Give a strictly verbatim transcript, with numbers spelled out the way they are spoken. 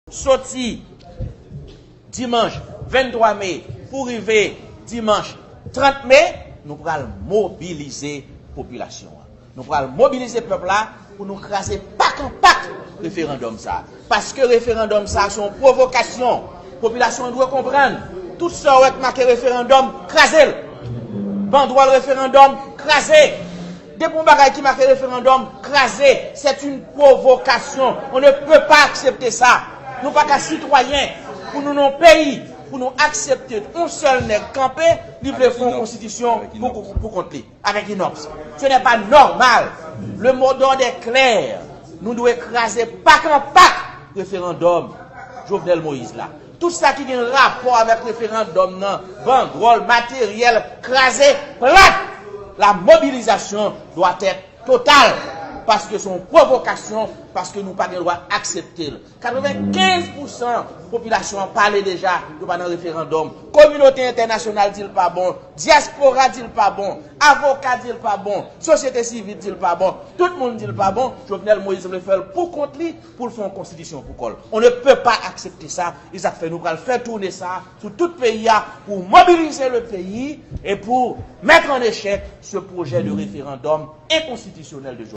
Soti dimanch venntwa me pou rive dimanch trant me, nou pral mobilize popilasyon an. Nou pral mobilize pèp la pou nou kraze pak an pak referandòm sa. Paske referandòm sa se yon pwovokasyon. Popilasyon an dwe konprann. Tout sa w wè k make referandòm, kraze l. Bandwòl referandòm, kraze. Depi yon bagay ki make referandòm, kraze. C'est une provocation. On ne peut pas accepter ça. Nou pa ka sitwayen pou nou nan yon peyi, pou nou aksepte yon sèl nèg kanpe, li vle fè yon konstitisyon pou, pou, pou kont li, avèk Inops. Ce n'est pas normal. Le mot d'ordre est clair. Nou dwe kraze pak an pak referandòm Jovenel Moïse la. Tout sa ki gen rapò avèk referandòm nan, bandwòl, materyèl, kraze plat. La mobilisation doit être totale. Paske se yon pwovokasyon, paske nou pa gen dwa aksepte l. Katrevenkenz pousan popilasyon an pale deja, yo pa nan referandòm. Kominote entènasyonal di l pa bon, dyaspora di l pa bon, avoka di l pa bon, sosyete sivil di l pa bon, tout moun di l pa bon. Jovenel Moïse vle fè l pou kont li, pou l fè yon konstitisyon pou kò l. On ne peut pas accepter ça. E sa k fè nou pral fè toune sa sou tout peyi a pou mobilize le pays et pour mettre en échec ce projet de référendum inconstitutionnel de Jovenel.